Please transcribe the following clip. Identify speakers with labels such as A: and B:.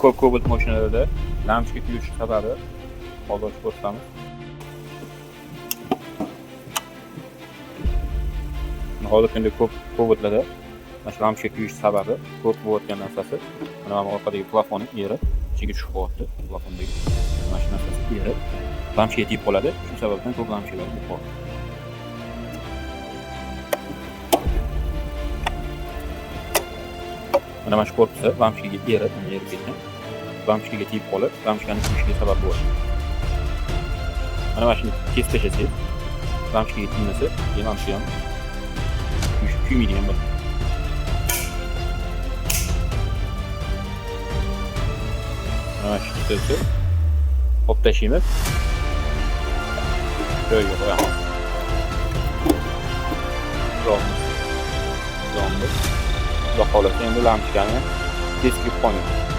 A: Ko'p Cobalt mashinalarda lampochka kuyishi sababi hozir ochib ko'rsatamiz. Hozirgi kunda ko'p Cobaltlarda mana shu lampochka kuyishi sababi ko'p bo'layotgan narsasi mana bu orqadagi plafoni erib ichiga tushib qolyapti. Plafondagi mana shu narsasi erib lampochkaga tegib qoladi. Shu sababdan ko'p lampochkalar bo'lib qoladi. Mana shu korpusi lampochkaga erib, mana erib ketgan. Lampochkaga tegib qolib, lampochkani kuyishiga sabab bo'ladi. Mana shuni kesib tashlasangiz, lampochkaga tegmasa, keyin lampochka ham kuymaydigan bo'ladi. Mana shu ikkitasi olib tashlaymiz. Joyiga qo'yamiz. Yondi. Xudo xohlasa endi lampochkani tez kuyib qolmaydi.